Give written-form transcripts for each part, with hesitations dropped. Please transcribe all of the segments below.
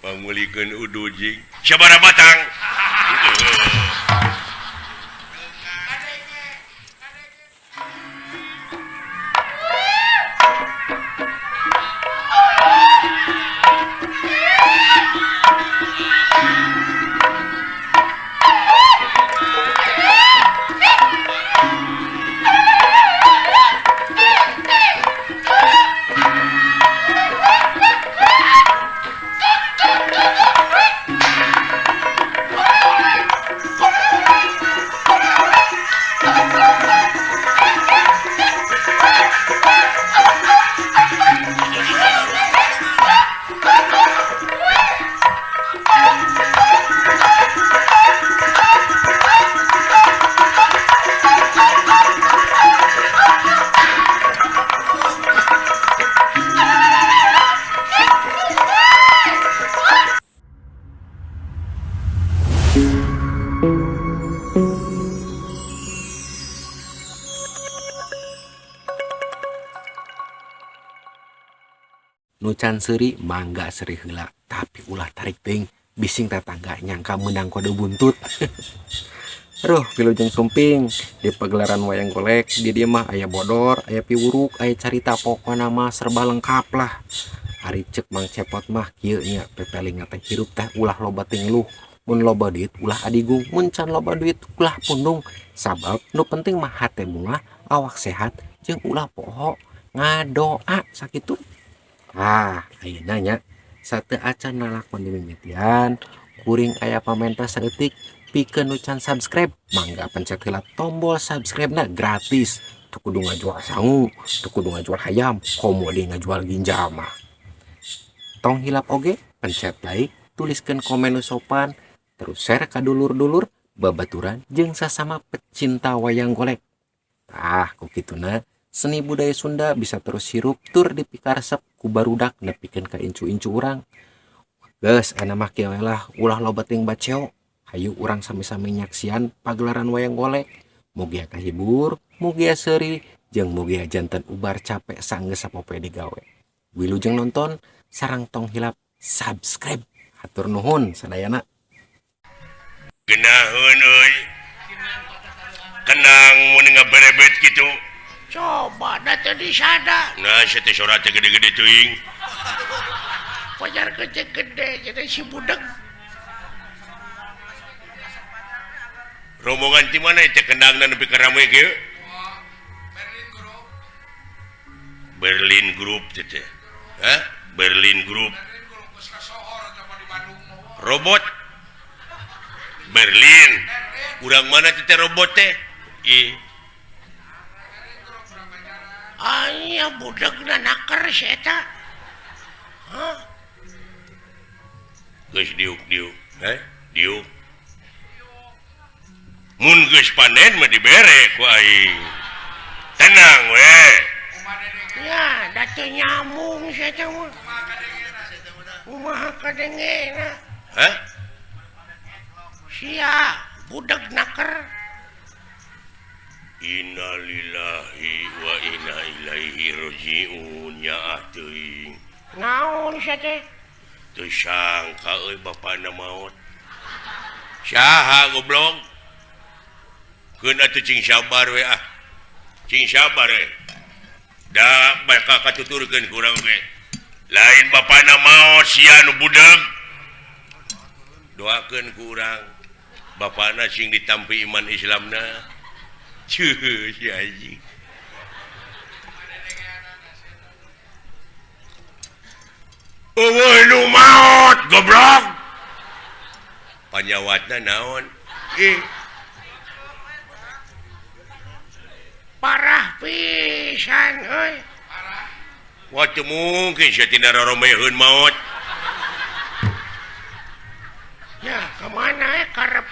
Pangmeulikeun udu jing sabaraha batang. Nu can seuri mangga seuri heula, tapi ulah tarik teuing bising tetangga nyangka meunang kode buntut. Aduh, wilujeng sumping di pagelaran wayang golek di dieu mah aya bodor, aya piwuruk, aya carita, pokona mah serba lengkap lah. Ari ceuk Mang Cepot mah kieu nya, pepeling teh hirup teh ulah loba tingeluh, mun loba duit ulah adigung, mun can loba duit ulah pundung, sabab nu penting mah hate bungah, awak sehat jeung ulah poho ngadoa sakitu. Ah, ayeuna nya sateu acan lalakon dimimitian, kuring aya pamenta saeutik pikeun nu can subscribe, mangga pencet heula tombol subscribe-na gratis. Teu kudu ngajual sangu, teu kudu ngajual hayam, komo deui ngajual ginjal mah. Tong hilap oge pencet like, tuliskeun komen nu sopan, terus share ka dulur-dulur, babaturan jeung sasama pecinta wayang golek. Tah, ku kituna seni budaya Sunda bisa terus hirup tur dipikaresep ku barudak nepikeun ka incu-incu urang. Geus ayeuna mah kieu we lah, ulah loba teuing baceo. Hayu urang sami-sami nyaksian pagelaran wayang golek. Mugia kahibur, mugia seuri, jeung mugia janten ubar capek sanggeus sapopoe digawe. Wilujeng nonton, sareng tong hilap subscribe. Hatur nuhun sadayana. Genaheun euy. Kenang mun ngaberebet kitu. Coba da teu disada. Nah, sia teh sora teh gede-gede teuing. Pajar gede gede jadi si budeg. Rombongan ti mana teh kendangna nepi ka rame kieu? Berlin Group teh teh. Hah? Berlin Group. Robot Berlin. Urang mana teh robot teh? Ih. Aya budegna naker si eta. Hah? Geus diuk-diuk, heh? Diuk. Mun geus panen mah dibere ku aing. Tenang we. Ya, da teu nyambung si eta mah. Kumaha kadengena? Hah? Sia budeg naker. Innalillahi wa inna ilaihi rajiun nyaah teuing. Naon sia teh? Teu sangka euy bapana maot. Saha goblok? Keun atuh cing sabar we ah. Cing sabar we. Da bakal katuturkeun ku urang ge. Lain bapana maot sia nu budeg. Doakeun ku urang bapana sing ditampi iman Islamna. Cuh, si anjing. Eueuh nu maot goblok. Panyawatna naon? Ih. Parah pisan euy. Wah, teu mungkin sia tina roromeheun maot. Ya, kemana karep?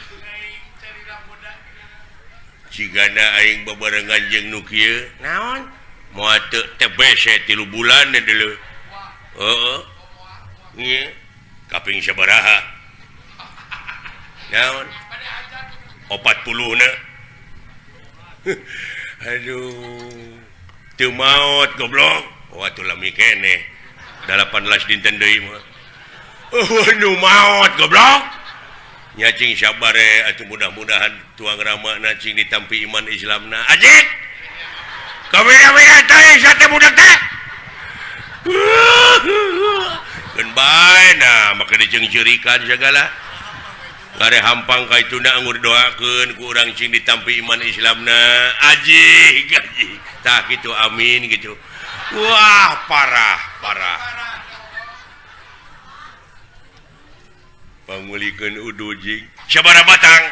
Cigana aing babarengan jeung nu kieu. Naon? Moal teu TBC 3 bulan deuleu. Heeh. Ieu kaping sabaraha? Naon? 40 na. Aduh. Teu maot goblok. Oh atuh lami keneh. 18 dinten deui mah. Nu maot goblok. Nya cing sabare atuh mudah-mudahan tuang ramana cing ditampi iman Islamna. Ajik. Kabeh-kabeh teh sate budak teh. Keun bae nah make diceungceurikan sagala. Gare hampang ka ituna anggur doakeun ku urang cing ditampi iman Islamna. Ajik, ajik. Tah kitu amin gitu. Wah, parah, parah. Pangulikeun udu jing. Sabaraha batang?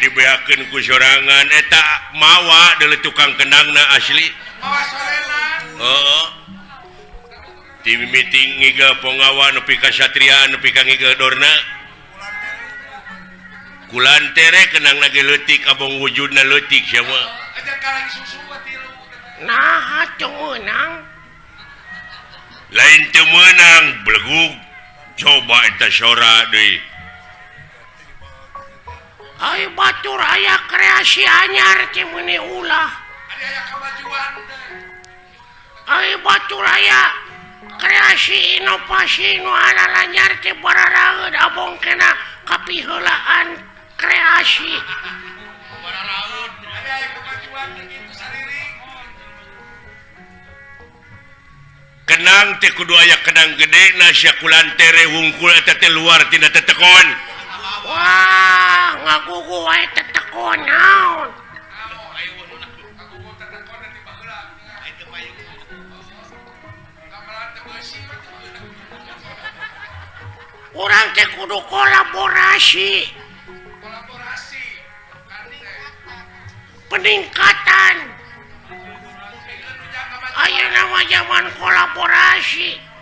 Dibeakeun ku sorangan eta mawa deuleu tukang kendangna asli. Heeh. Ti mimiti ngiga ponggawa nepi ka satria nepi ka ngiga dorna. Kulantere kendangna ge leutik abong wujudna leutik sia mah. Naha teu meunang? Lain teu meunang belegug. Coba eta sora deui. Ai batur aya kreasi anyar teh meuni ulah. Ai batur aya kreasi inovasi nu alalanyar teh bararaeud abong kena kapiheulaan kreasi. Kenang teh kudu aya kenang gede na sia kulantere wungkul eta teh luar tina tetekon. Wah, ngagugu wae tetekon naon. Urang teh kudu kolaborasi. Peningkatan. Ayeuna mah zaman kolaborasi.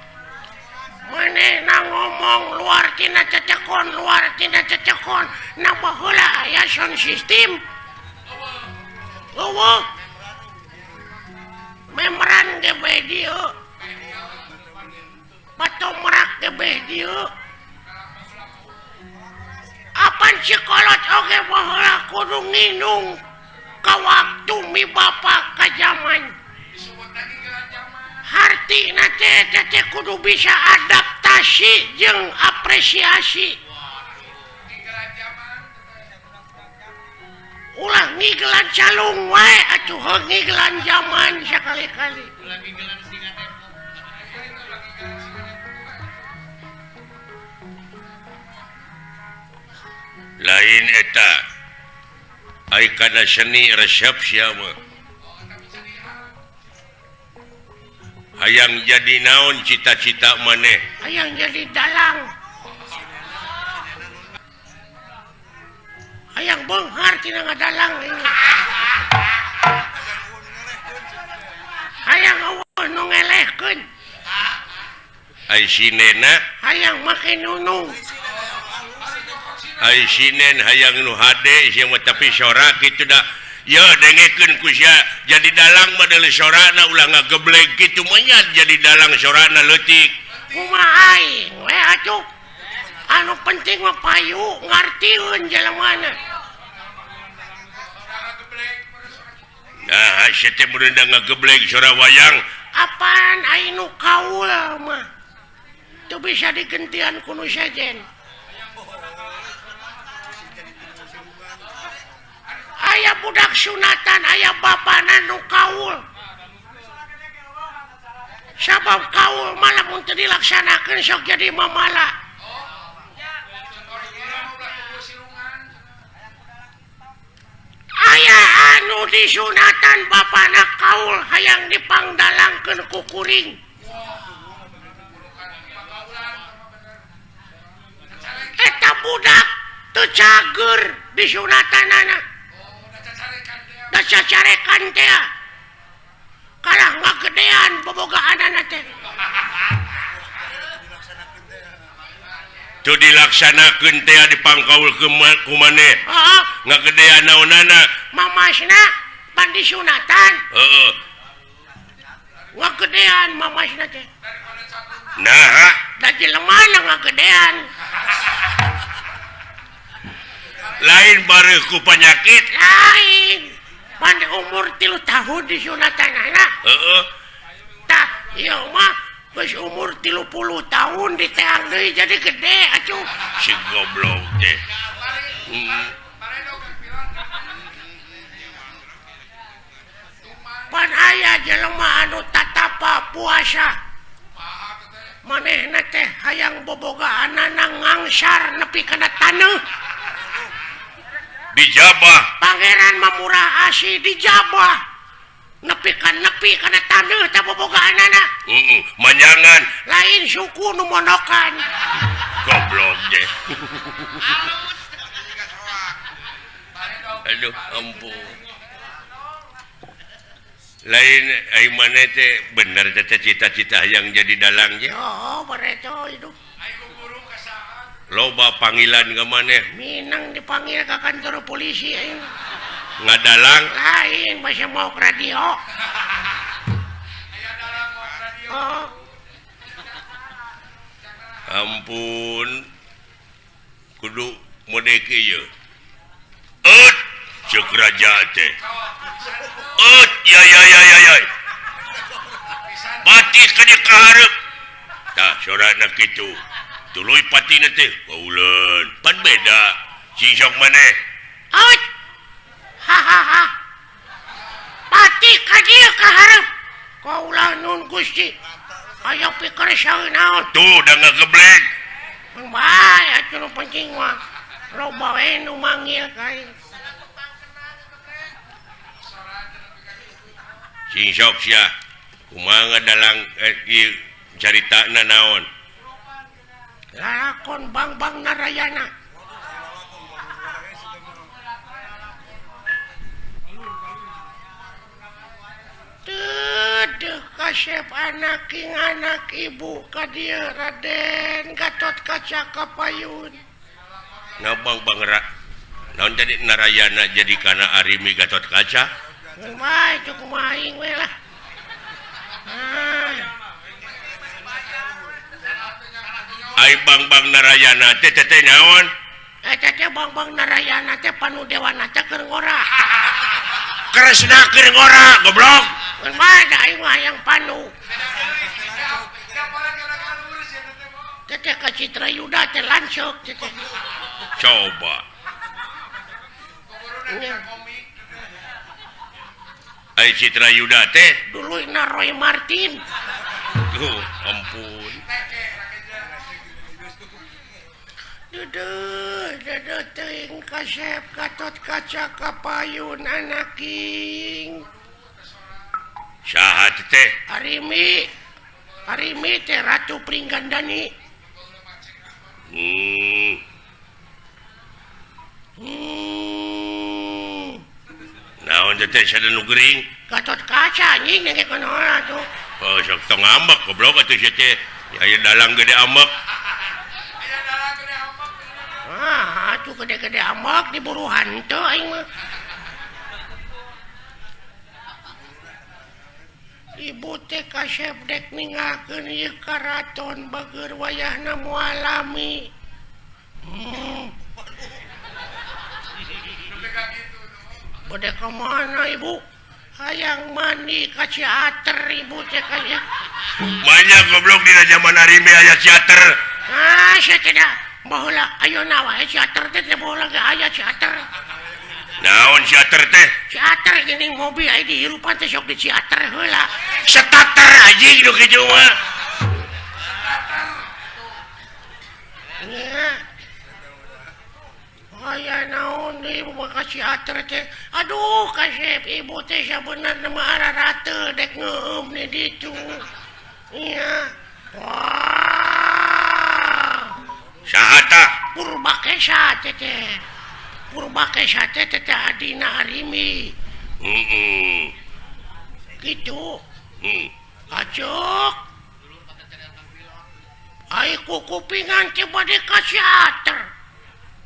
Manehna ngomong luar tina cecekon, luar tina cecekon, na baheula aya sound system. Eueuh. Membran ge bae dieu. Batomrak ge bae dieu. Apan si kolot oge baheula kudu nginung ka waktu mi bapa ka jaman. Hartina teh kudu bisa adaptasi jeung apresiasi. Ulah ngigelan calung wae atuh heuh ngigelan jaman sakali-kali. Lain eta ai kana seni resep sia mah. Hayang jadi naon cita-cita maneh? Hayang jadi dalang. Hayang beunghar tina ngadalang ini. Hayang eueuh nu ngelehkeun. Ai sinena? Hayang make nunung. Ai sinen hayang nu hade sia mah tapi sora kitu da. Ya dengekeun ku sia jadi dalang mah deuleu sorana ulah ngageblek kitu mah nya jadi dalang sorana leutik. Kumaha aing we atuh. Anu penting mah payu ngartieun jelemana. Nah sia teh meureunan ngageblek sora wayang. Apaan ai nu kaul mah teu bisa digentian ku nu sejen. Aya budak sunatan aya bapana nu kaul. Sabab kaul mah lamun teu dilaksanakeun sok jadi mamala. Aya anu disunatan bapana kaul hayang dipangdalangkeun ku kuring. Eta budak teu cager disunatanana. Da cacarekan teh. Kalah ngagedean bobogaanana teh. Teu dilaksanakeun teh dipangkaul ku maneh. Heeh. Ngagedean naonana? Mamasna pan disunatan. Heeh. Ngagedean mamasna teh. Naha? Da jelemana ngagedean. Lain bareuh ku panyakit. Lain. Pan umur 3 tahun disunatanana. Heeh. Tah, ieu mah geus umur 30 tahun diteang deui jadi gede atuh. Si goblok teh. Pan aya jelema anu tatapa puasa. Manehna teh hayang bobogaanana ngangsar nepi kana taneuh. Dijabah. Pangeran mah murah asih dijabah. Nepi kana taneuh teh bobogaanana. Heeh, manyangan. Lain suku nu monokan. Goblok teh. Aduh, ampun. Lain ai maneh teh bener teh cita-cita hayang jadi dalang nya. Oh, bareto hidup. Loba panggilan ka maneh. Minang dipanggil ka kantor polisi aing. Ngadalang? Lain basa mau ke radio. Oh. Ampun. Kudu mode kieu. Eut ceuk raja teh. Eut ya ya ya ya ya. Pati ka dieu ka hareup. Tah sorana kitu. Tuluy patina teh kauleun. Pan beda. Sing sok maneh. Eut. Ha ha ha. Pati ka dieu ka hareup. Kaulah nun Gusti. Aya pikir saeun naon. Tuh da ngageblek. Mun bae atuh nu penting mah. Loba we nu manggil ka aing. Sing sok sia. Kumaha dalang ieu caritana naon? Lalakon Bangbang Narayana. Teuh kasep anak king anak ibu ka dieu Raden Gatot Kaca Kapayun. Nah Bangbang Ra naon jadi Narayana jadi kana Arimi Gatot Kaca? Kumaha itu kumaha aing we lah. Ah. Ai Bangbang Narayana teh teh naon? Eta teh Bangbang Narayana teh panu dewana teh keur ngora. Kresna keur ngora goblok. Kumaha da aing mah hayang panu. Teh teh ka Citra Yuda teh lanceuk teh. Coba. Ai Citra Yuda teh duluyna Roy Martin. Tuh, ampun. Duduh, duduh teuing kasep Gatot Kaca Kapayun anaking. Saha teh? Arimi. Arimi teh Ratu Pringgandani. Naon teh sada nu gering? Gatot Kaca anjing nengke kunaon atuh. Oh, sok tong ambek goblok atuh sia teh. Aya dalang gede ambek. Ah, atuh gede-gede ambek diburu hantu aing mah. Ibu teh kasep dek ninggalkeun ieu karaton bageur wayahna moal lami. Bade ka mana ibu? Hayang mandi ka teater ibu teh kaya. Banyak goblok dina zaman Arimi aya teater. Ah, sia teh da. Baheula ayeuna wae teater teh teh baheula ge aya teater. Naon teater teh? Teater geuning mobil aya dihirupan teh sok di teater heula. Setater anjing nu kitu mah. Nya. Aya naon deui ibu ka teater teh. Aduh, kasep ibu teh sabenerna mah ararate dek ngeueum di ditu. Iya. Wah. Saha tah? Purbakesa teh teh. Purbakesa teh teh adina Arimi. Heeh. Kitu. Heeh. Acuk. Ai kukupingan teh bade ka teater.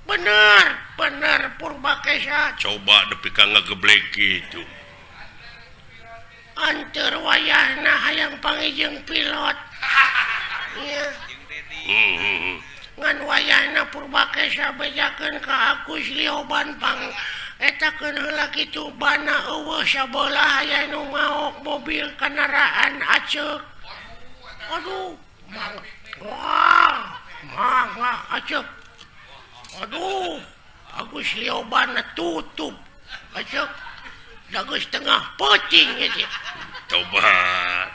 Bener, bener Purbakesa. Coba nepi ka ngageblek kitu. Anteur wayahna hayang pangijeng pilot. Iya. Ngan wayahna Purbakesa bejakeun ka Agus Lioban pang etakeun heula kitu bana eueuh sabelah aya nu maok mobil kendaraan aceuk. Aduh, mang. Wah, mangga aceuk. Aduh, Agus Lioban tutup. Aceuk. Dagus tengah peuting ieu. Tobat.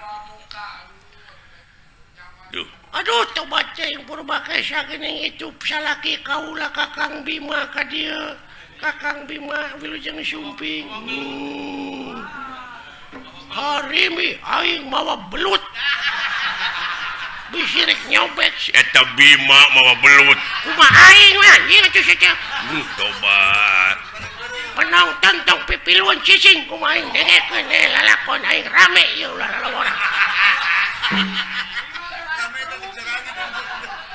Duh. Aduh, tobat teh Purbakesa geuning itu salaki kaula Kakang Bima ka dieu. Kakang Bima wilujeng sumping. Harimi aing mawa belut. Bisi rek nyobek si eta Bima mawa belut. Kumaha aing mah anjing atuh sia. Tobat. Penonton tong pipiluan cicing kumaha aing dengekeun lalakon aing rame ieu ulah lalawara.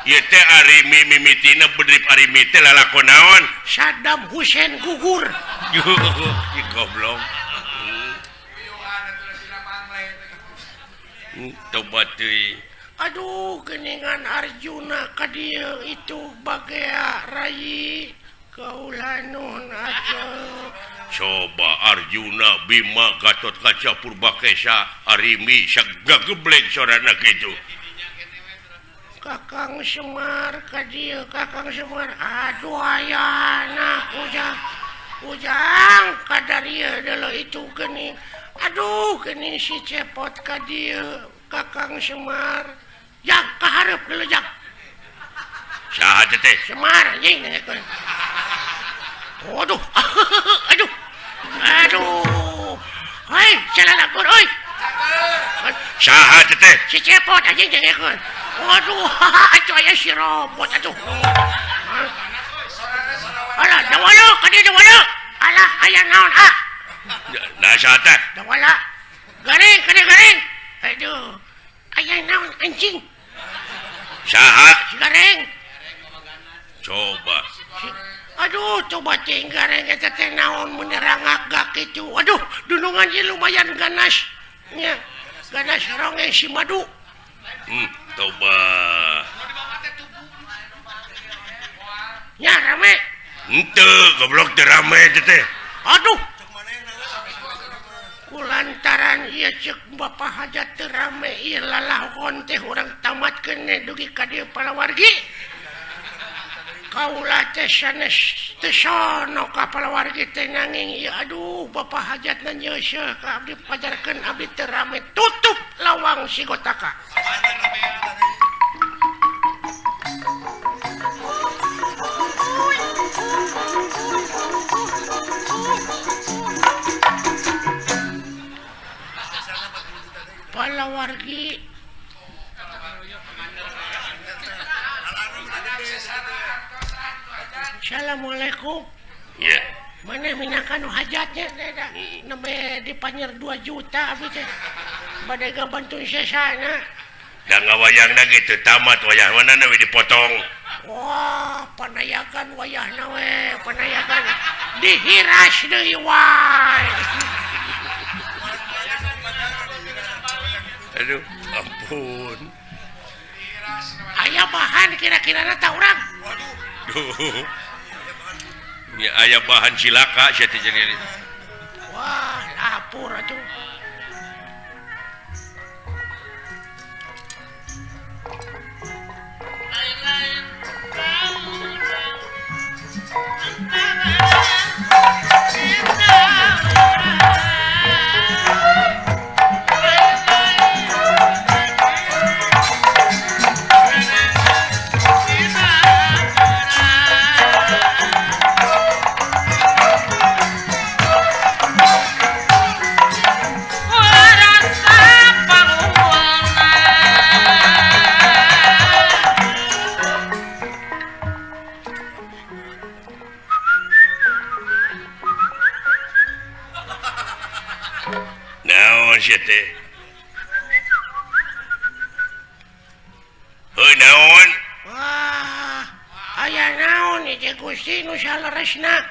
Ieu teh Arimi mimitina bedrip Arimi teh lalakon naon? Saddam Hussein gugur. Ih goblok. Tobat teuing. Aduh, geningan Arjuna ka dieu itu bagea rai kaula nun aceuk. Coba Arjuna Bima Gatot Kaca Purbakesa Arimi sagageblek sorana kitu. Kakang Semar ka dieu, Kakang Semar. Aduh ayana ujang. Ujang kadarieu deuleu itu geuning. Aduh geuning si Cepot ka dieu, Kakang Semar. Jang kahareup deuleu jang. Saha teh? Semar anjing dengekeun. Waduh. Aduh. Aduh. Hei, salalakon euy. Saha teh? Si Cepot anjing dengekeun. Waduh, atuh aya si robot atuh. Alah, dawala ka dieu dawala. Alah, aya naon ah? Nah, saha teh? Dawala. Garing, ka dieu garing. Aduh. Aya naon anjing? Saha? Si Gareng. Coba. Aduh, coba cing Gareng eta teh naon mun rangagak kitu. Aduh, dunungan ieu lumayan ganas. Nya, ganas ronge si madu. Coba. Nya rame. Henteu, goblok teu rame teh. Aduh. Kulantaran ieu ceuk Bapak Hajat teu rame ieu lalakon teh urang tamatkeun dugi ka dieu palawargi. Kaula teh sanes teu sono ka palawargi teh nanging ieu aduh Bapak Hajatna nyeuseuh ka abdi pajarkeun abdi teu rame tutup lawang sigotaka. Palawargi Assalamualaikum. Iya. Yeah. Mana minangka nu hajatnya nembe dipanyer 2 juta abdi teh. Bade gabantu sesana. Da ngawayangna gitu tamat wayah mana we dipotong. Wah, panayagan wayahna we, panayagan dihiras deui wae. Aduh, ampun. Aya bahan kira-kirana ta urang. Waduh. Nya aya bahan cilaka sia teh jadi. Wah, dapur atuh.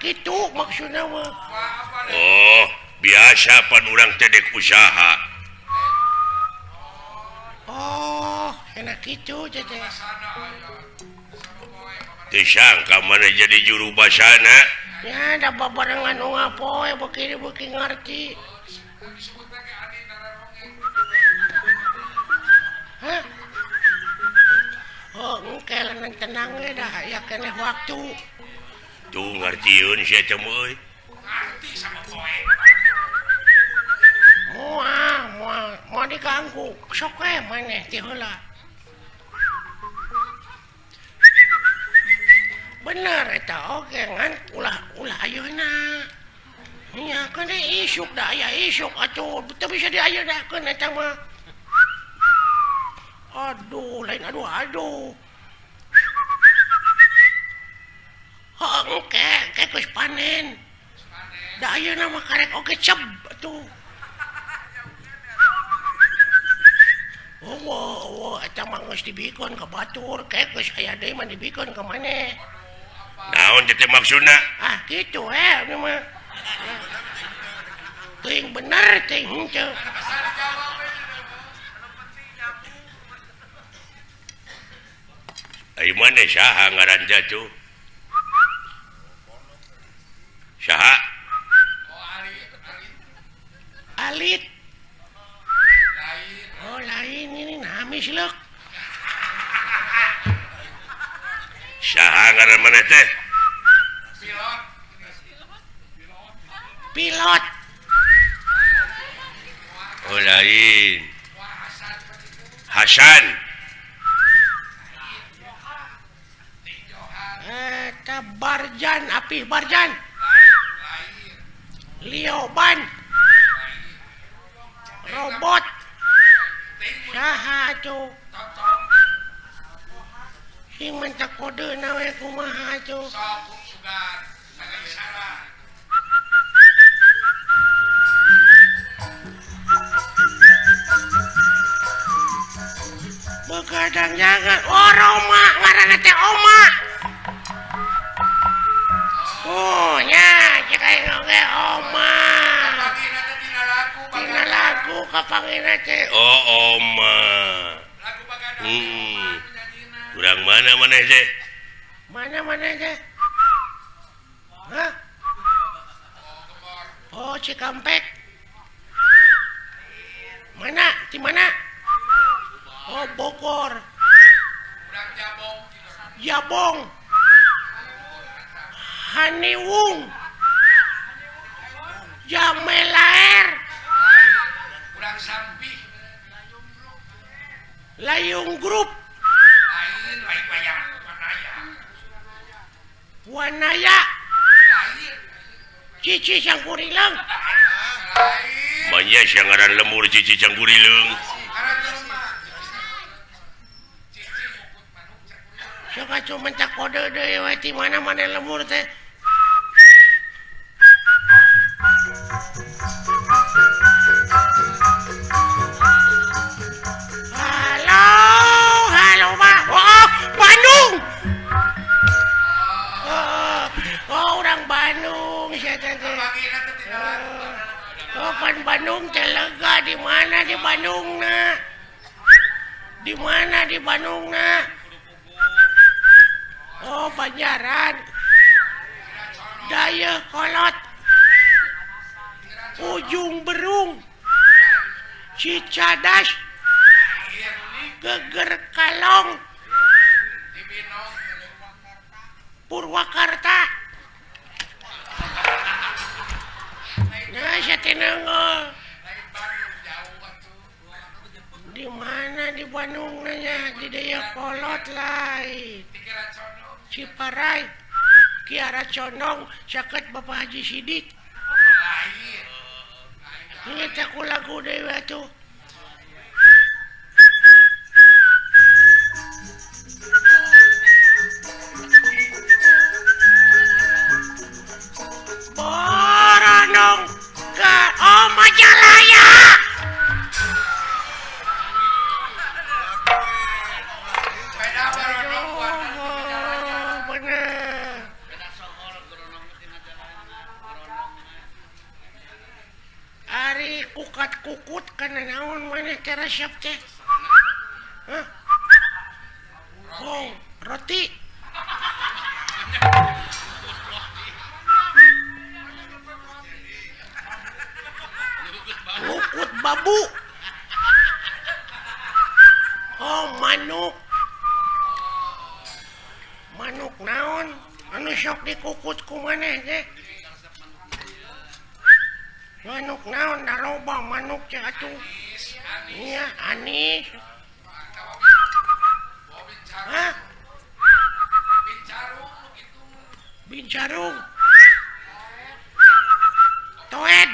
Gitu maksudnya mah. Oh, biasa pan urang teh dek usaha. Oh, enak gitu teh. Teu sangka mana jadi juru basana. Ya, da babarengan unggal poe beuki-beuki ngarti. Hah? Oh, engke tenang we dah aya keneh waktu. Tuh ngartieun sia teh euy. Ngarti sama poe. Moal, moal, moal diganggu. Sok we maneh ti heula. Bener eta oge ngan ulah ulah ayeuna. Nya keun isuk da aya isuk atuh teu bisa diayeuna eta mah. Aduh, lain aduh aduh. Oke, kayak geus panen. Da ayeuna mah karek oge ceb atuh. Oh, oh, eta mah geus dibikeun ka batur, kayak geus aya deui mah dibikeun ka maneh. Naon teh maksudna? Ah, kitu we ieu mah. Teuing bener teuing henteu. Ai maneh saha ngaran teh atuh? Saha? Alit. Oh, lain ini nami silek. Saha ngaran maneh teh? Pilot. Pilot. Oh, lain. Hasan. Eta Barjan, Api Barjan. Lioban. Robot. Saha atuh? Sing mentak kodeuna we kumaha atuh? Begadang jangan. Oh, Roma ngaranna teh Oma. Oh, nya cek aing oge Oma. Tina lagu kapangina teh. Oh, Oma. Urang mana maneh teh? Mana maneh teh? Hah? Oh, Cikampek. Mana? Di mana? Oh, Bogor. Jabong. Haniwung. Jamelaer. Layung Group. Wanaya. Cici Sangkurileung. Manya sangaran lemur Cici Sangkurileung. Sok atuh mentak kode deui we ti mana-mana lemur teh. Halo, halo Pak. Oh, Bandung. Oh, oh orang Bandung sia teh. Oh, pan Bandung teh lega di mana di Bandungna? Di mana di Bandungna? Oh, Banjaran. Dayakolot. Ujung Berung Cicadas Geger Kalong Purwakarta. Nah, saya tenang. Di mana di Bandung nanya di Dayakolot lain. Ciparai Kiara Condong saket Bapak Haji Sidik. Ini aku lagu dewa tuh. Boronong ke oh Majalaya. Bener. Ari kukat-kukut kana naon maneh teh resep teh? Hah? Oh, roti. Lukut babu. Oh, manuk. Manuk naon? Anu sok dikukut ku maneh teh? Manuk naon daroba manuk teh atuh. Iya, anis. Hah? Bincarung. Toed.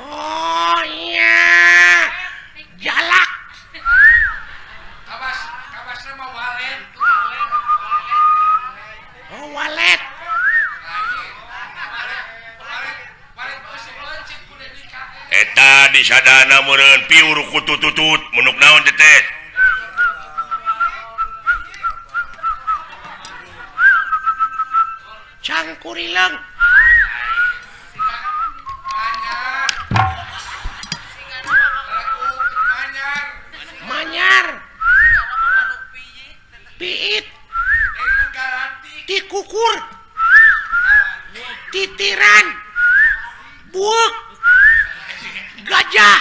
Oh iya. Jalak. Kawas nama walet. Oh, walet. Eta di sadana meureun piur kutututut menuk naon teh teh. Cangkurileung. Manyar. Piit. Tikukur. Titiran. Buuk. Gajah.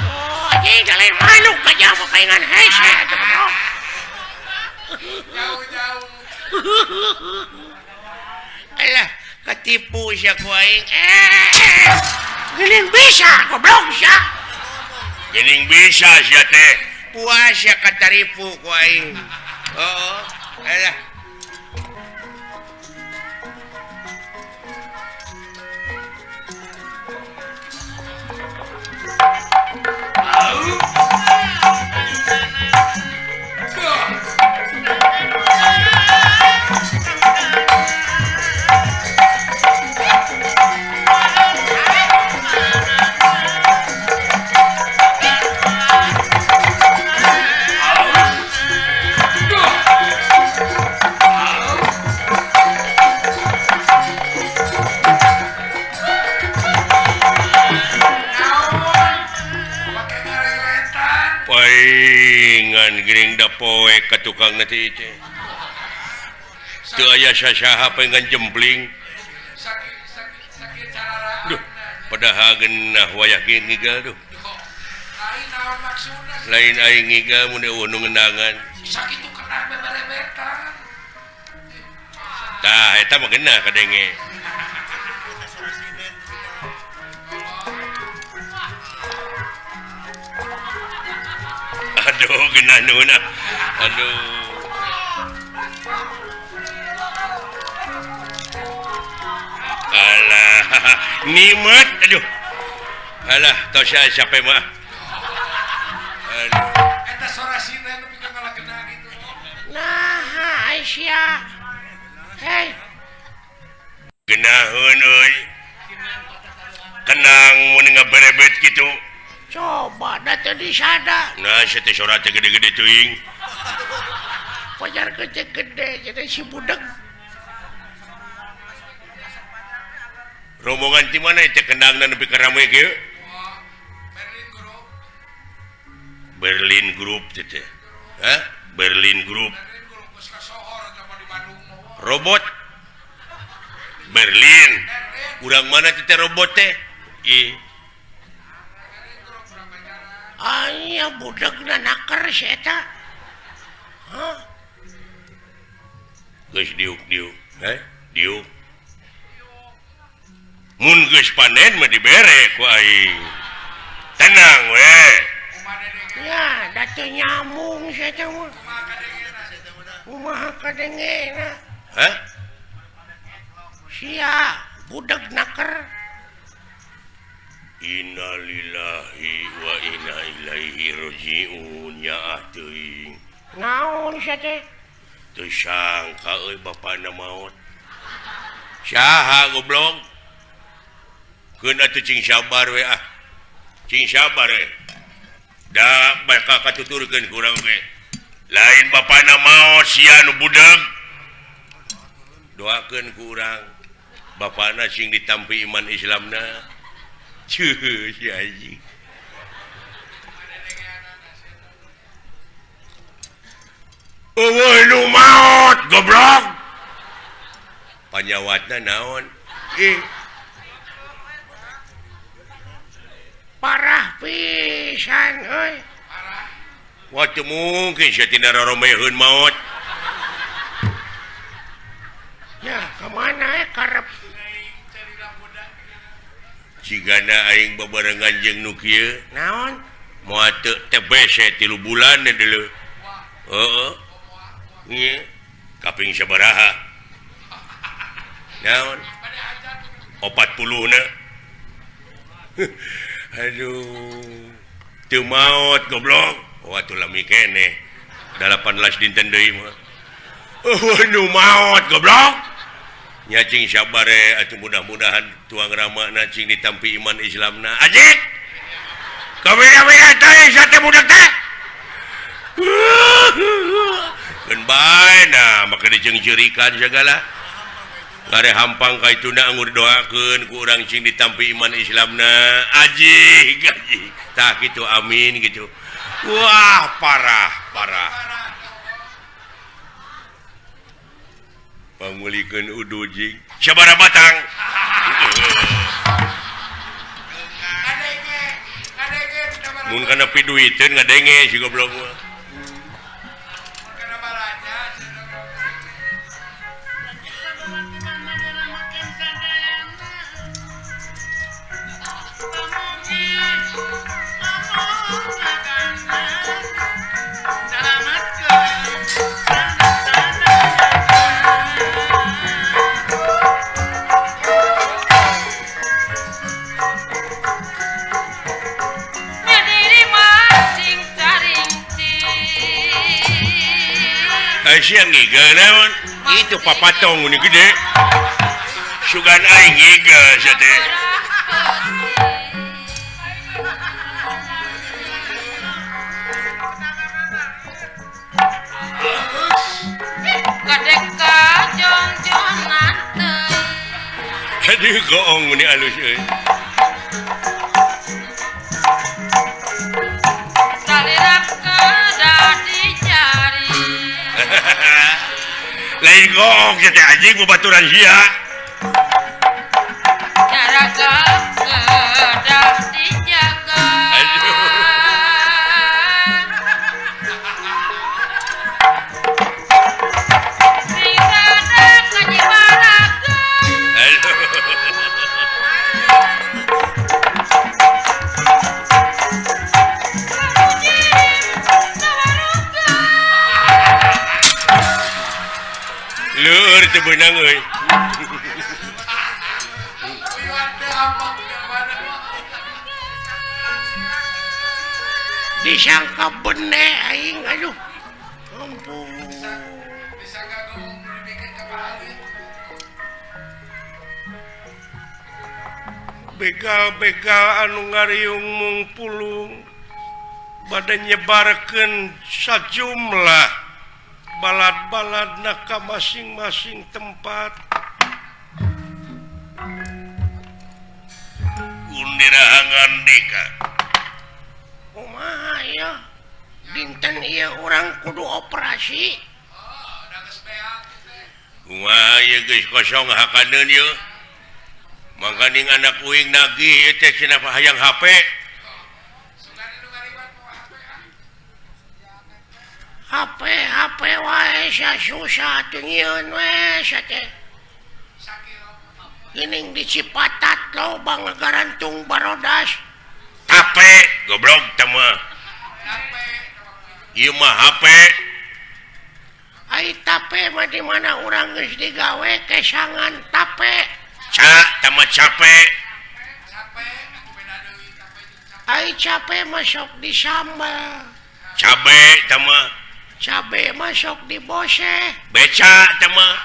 Oh, anjing lain manuk gajah mah kaingan hese atuh. Jauh-jauh. Alah, ketipu sia ku aing. Geuning bisa goblok sia. Geuning bisa sia teh. Puas sia kataripu ku aing. Oh, alah. Gering da poe ka tukang teh teh. Teu aya sasaha pengen jempling. Duh, padahal geunah wayah ge ngigal duh. Lain aing ngigal mun eueuh nu ngendangan. Sakitu kenang beberebetan. Tah eta mah geunah kadenge. Aduh, genah nuhun. Aduh. Alah, nimat aduh. Alah, tos siapa mah. Aduh. Eta sora sinden nu pikeun ngalakena gitu. Nah, Aisyah. Hei. Genaheun euy. Kenang mun ngaberebet kitu. Coba da teu disada. Nah, sia teh sora teh gede-gede teuing. Pajar gede-gede jadi si budeg. Rombongan ti mana teh kendangna nepi ka rame kieu? Berlin Group. Berlin Group teh teh. Hah? Berlin Group. Berlin Group geus kasohor. Robot Berlin. Urang mana teh robot teh? Ih. Aya budegna naker si eta. Hah? Geus diuk-diuk, heh? Diuk. Mun geus panen mah dibere ku aing. Tenang we. Ya, da teu nyambung si eta mah. Kumaha kadengena? Hah? Sia budeg naker. Innalillahi wa inna ilaihi rajiun ya teuing. Naon sia teh? Teu sangka euy bapana maot. Saha goblok? Keun atuh cing sabar we ah. Cing sabar we. Da bakal katuturkeun ku urang ge. Lain bapana maot sia nu budeg. Doakeun ku urang bapana sing ditampi iman Islamna. Cuh, si anjing. Eueuh nu maot goblok. Panyawatna naon? Ih. Parah pisan euy. Wah teu mungkin sia tina roromeheun maot. Ya, kemana karep? Cigana aing babarengan jeung nu kieu. Naon? Moal teu TBC 3 bulan deuleu. Heeh. Ieu kaping sabaraha? Naon? 40 na. Aduh. Teu maot goblok. Oh atuh lami keneh. 18 dinten deui mah. Oh nu maot goblok. Nya cing sabare atuh mudah-mudahan tuang ramana cing ditampi iman Islamna. Ajik. Kabeh-kabeh teh sate budak teh. Keun bae nah make diceungceurikan sagala. Ngare hampang ka ituna anggur doakeun ku urang cing ditampi iman Islamna. Ajik, ajik. Tah kitu amin gitu. Wah, parah, parah. Pangulikeun udu jing sabaraha batang. Mun kana piduiteun ngadenge si goblok mah. Siang ngigel naon? Itu papatong ini gede. Sugan aing ngigel sia teh. Kadeka jongjonan teuing. Aduh goong ini alus euy. Salira kedah dicari. Lain goong sia teh anjing babaturan sia. Jaraga kedah dijaga. Aduh. Sing sadar ngajibaraga. Aduh. Leur teu beunang euy. Disangka bene aing aduh. Ampun. Disangka goong dibikin ka pahalin. Begal-begal anu ngariung mung pulung bade nyebarkeun sajumlah balad-balad ka masing-masing tempat. Undirahangan deka. Kumaha ya? Dinten ieu urang kudu operasi. Kumaha ieu geus kosong hakaneun ieu. Mangkaning anak uing nagih ieu teh cenah hayang HP. HP HP wae sia susah teu nyieun we sia teh. Geuning di Cipatat loba ngagarantung barodas. Tape goblok teh mah. Ieu mah HP. Ai tape mah di mana urang geus digawe kesangan tape. Ca teh mah cape. Ai cape mah sok disambel. Cabe teh mah. Cabe mah sok diboseh. Beca teh mah.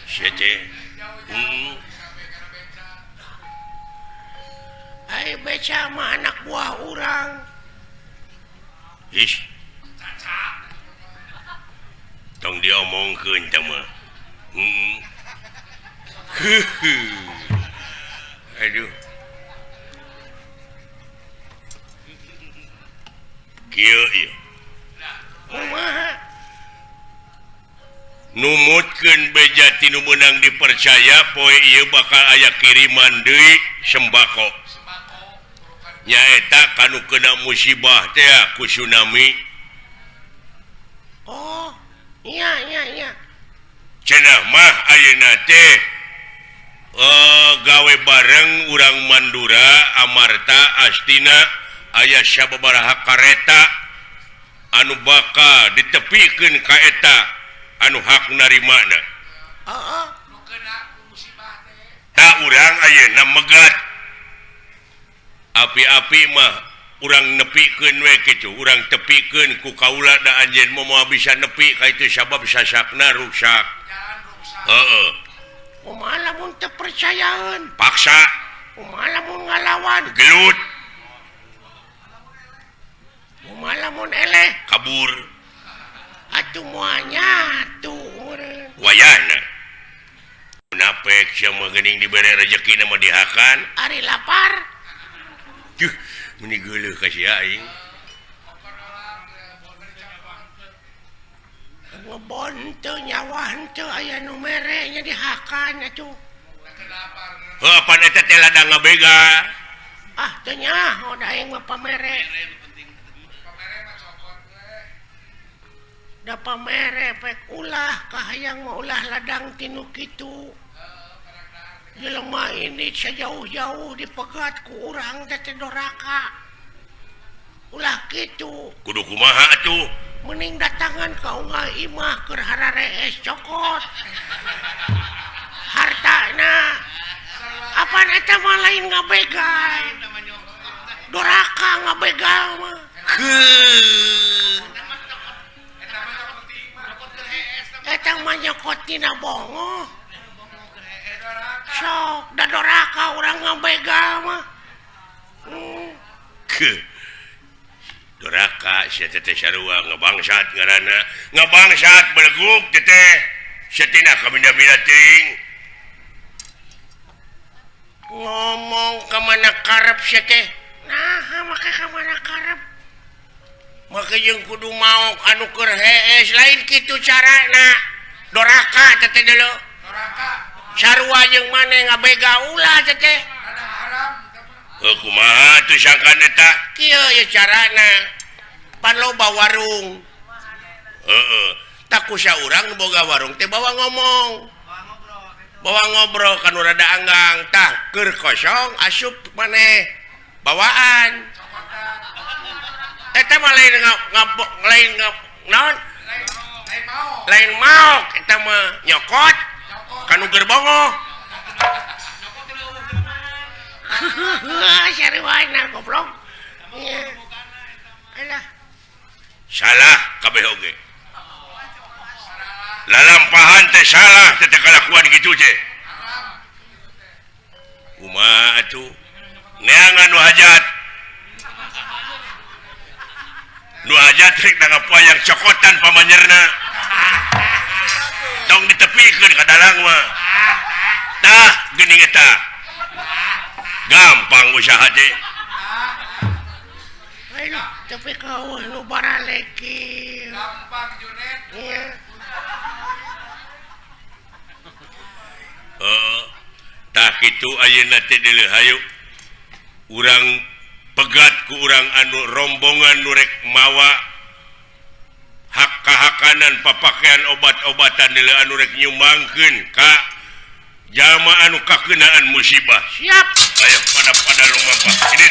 Sia teh. Ai beca mah anak buah urang. Ih. Tong diomongkeun teh mah. Aduh. Kieu ieu. Kumaha? Numutkeun beja tinu meunang dipercaya poe ieu bakal aya kiriman deui sembako. Nyaeta kanu kena musibah teh ku tsunami. Oh, iya iya iya. Cenah mah ayeuna teh gawe bareng urang Mandura, Amarta, Astina aya sababaraha kareta anu bakal ditepikeun ka eta anu hak narimana. Heeh. Ta urang ayeuna megat. Api-api mah urang nepikeun we kitu, urang tepikeun ku kaula da anjeun mah moal bisa nepi ka itu sabab sasakna ruksak. Heeh. Kumaha lamun teu percayaeun? Paksa. Kumaha lamun ngalawan? Gelut. Kumaha lamun eleh? Kabur. Atuh moal nyatu meureun. Wayahna. Munafik sia mah geuning dibere rejeki mah dihakan. Ari lapar. Juh, meni geuleuh ka sia aing. Ngebon teu nyawa henteu aya nu mere nya dihakan atuh. Heuh, apan eta teh ladang ngabega. Ah, teu nyaho da aing mah pamere. Da pamere pek ulah kahayang mah ulah ladang tinu kitu. Jelema ini sejauh-jauh dipegat ku urang teh teh doraka. Ulah kitu. Kudu kumaha atuh? Mending datangan ka unggal imah keur hararees cokot. Hartana. Apan eta mah lain ngabegal. Doraka ngabegal mah. Eta mah nyokot tina bongoh. Sok da doraka urang ngabegal mah. Doraka sia teh sarua ngabangsat ngaranna. Ngabangsat beleguk teh teh. Sia tina kabinda-binda teuing. Ngomong ka mana karep sia teh? Naha make ka mana karep? Make jeung kudu maok anu keur hees lain kitu carana. Doraka teh teh deuleu. Doraka. Sarua jeung maneh ngabega ulah teh teh. Heuh kumaha teu sangkan eta? Kieu ye carana. Pan loba warung. Heeh. Tak ku saurang nu boga warung teh bawa ngomong. Bawa ngobrol kan rada anggang. Tah keur kosong asup maneh bawaan. Eta mah lain lain naon? Lain maok eta mah nyokot kanu keur bongoh. Sarwana goblok. Alah. Salah kabeh oge. Lalampahan teh salah teh kalakuan kitu teh. Kumaha atuh? Neangan nu hajat. Nu hajat rek nangapayang cokotan pamanyerna. Tong ditepikeun ka dalang mah. Tah geuning eta. Gampang usaha teh. Ayo, tapi kau nu baraleki. Gampang Junet. Iya. Heeh. Tah kitu ayeuna teh deuleu hayu. Urang pegat ku urang anu rombongan nu rek mawa hak kahakanan papakaian obat-obatan deuleu anu rek nyumbangkeun ka jalma anu kakenaan musibah. Siap. Ayo pada lumampah. Ini.